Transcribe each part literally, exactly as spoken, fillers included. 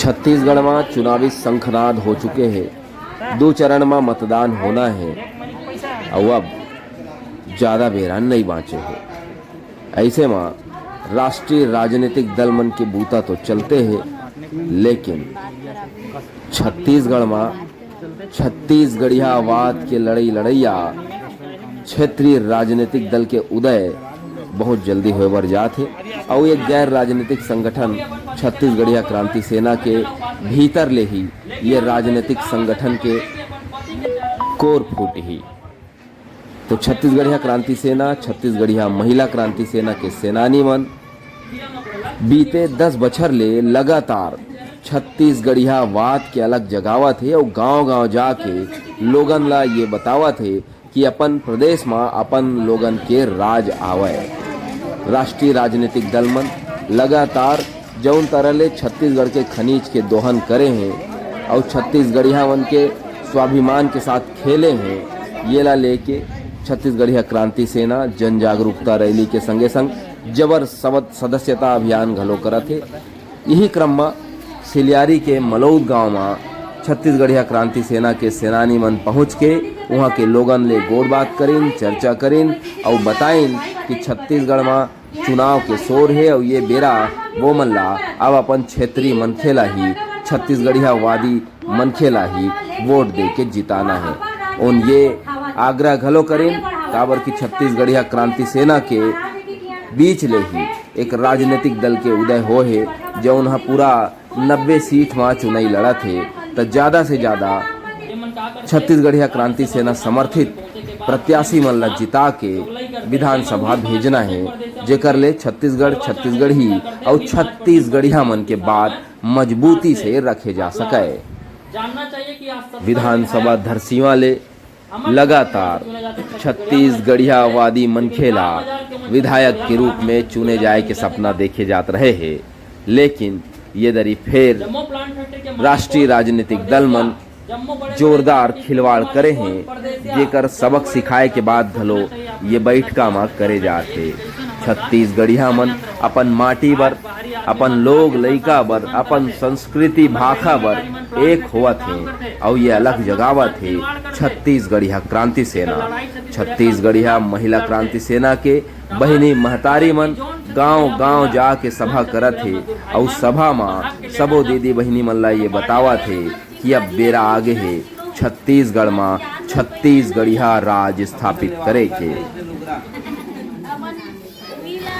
छत्तीसगढ़ म चुनावी शंखनाद हो चुके हे। दू चरण म मतदान होना हे, अउ अब ज्यादा बेरा नइ बांचे हे। अइसे म राष्ट्रीय राजनीतिक दल मन के बूता तो चलते हे, लेकिन छत्तीसगढ़ म छत्तीसगढ़ियावाद के लड़ई लड़इया क्षेत्रीय राजनीतिक दल के उदय बहुत जल्दी होय बर जात हे, अउ ये गैर राजनीतिक संगठन छत्तीसगढ़िया क्रांति सेना के भीतर ले ही ये राजनीतिक संगठन के कोर फूटही। तो छत्तीसगढ़िया क्रांति सेना, छत्तीसगढ़िया महिला क्रांति सेना के सेनानी मन बीते दस बछर ले लगातार छत्तीसगढ़ियावाद के अलख जगावत हे अउ गांव-गांव जाके लोगन ला ये बतावत हे कि अपन प्रदेश म अपन लोगन के राज आवय। राष्ट्रीय राजनीतिक दल मन लगातार जउन तरह ले छत्तीसगढ़ के खनिज के दोहन करे हें अउ छत्तीसगढ़िया मन के स्वाभिमान के साथ खेले हें, येला लेके छत्तीसगढ़िया क्रांति सेना जन जागरूकता रैली के संगे संग जबर सवत-, सदस्यता अभियान घलो करत हे। इही क्रम म सिलियारी के मलौद गांव म छत्तीसगढ़िया क्रांति सेना के सेनानी मन पहुंच के उहां के लोगन ले गोठ बात करिन, चर्चा करिन अउ बताइन कि छत्तीसगढ़ म चुनाव के सोर हे अउ ये बेरा वो मन ला अब अपन क्षेत्रीय मनखे ला ही, छत्तीसगढ़ियावादी मनखे ला ही वोट दे के जिताना हे। उन ये आग्रह घलो करिन, काबर कि छत्तीसगढ़िया क्रांति सेना के बीच ले ही एक राजनीतिक दल के उदय होय हे, जउन ह पूरा नब्बे सीट म चुनई लड़त हे, त ज्यादा से ज्यादा छत्तीसगढ़िया क्रांति सेना समर्थित प्रत्याशी मन ला जिता के विधानसभा भेजना हे, जेकर ले छत्तीसगढ़, छत्तीसगढ़ी अउ छत्तीसगढ़िया मन के बात मजबूती से रखे जा सकय। विधानसभा धरसीवा ले लगातार छत्तीसगढ़ियावादी मनखे ला विधायक के रूप में चुने जाए के सपना देखे जात रहे हे, लेकिन ये दरी फेर राष्ट्रीय राजनीतिक दल मन जोरदार खिलवाड़ करे हें, जेकर सबक सिखाए के बात घलो ये बइठका म करे जात हे। छत्तीसगढ़िया मन अपन माटी बर, अपन लोग लइका बर, अपन संस्कृति भाखा बर एक होवत हें अउ ये अलख जगावत हे छत्तीसगढ़िया क्रांति सेना। छत्तीसगढ़िया महिला क्रांति सेना के बहिनी महतारी मन गांव-गांव जाके सभा करत हे अउ सभा म सबो दीदी बहिनी मन ला ये बतावत हे कि अब बेरा आगे हे छत्तीसगढ़ म छत्तीसगढ़िया राज स्थापित करे के।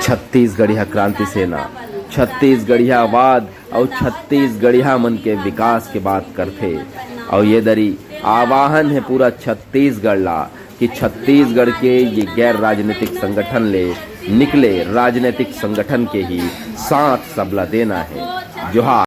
छत्तीसगढ़िया क्रांति सेना छत्तीसगढ़ियावाद अउ छत्तीसगढ़िया मन के विकास के बात करथे अउ ये दरी आवाहन हे पूरा छत्तीसगढ़ ला कि छत्तीसगढ़ के ये गैर राजनीतिक संगठन ले निकले राजनीतिक संगठन के ही साथ सबला देना हे। जोहार।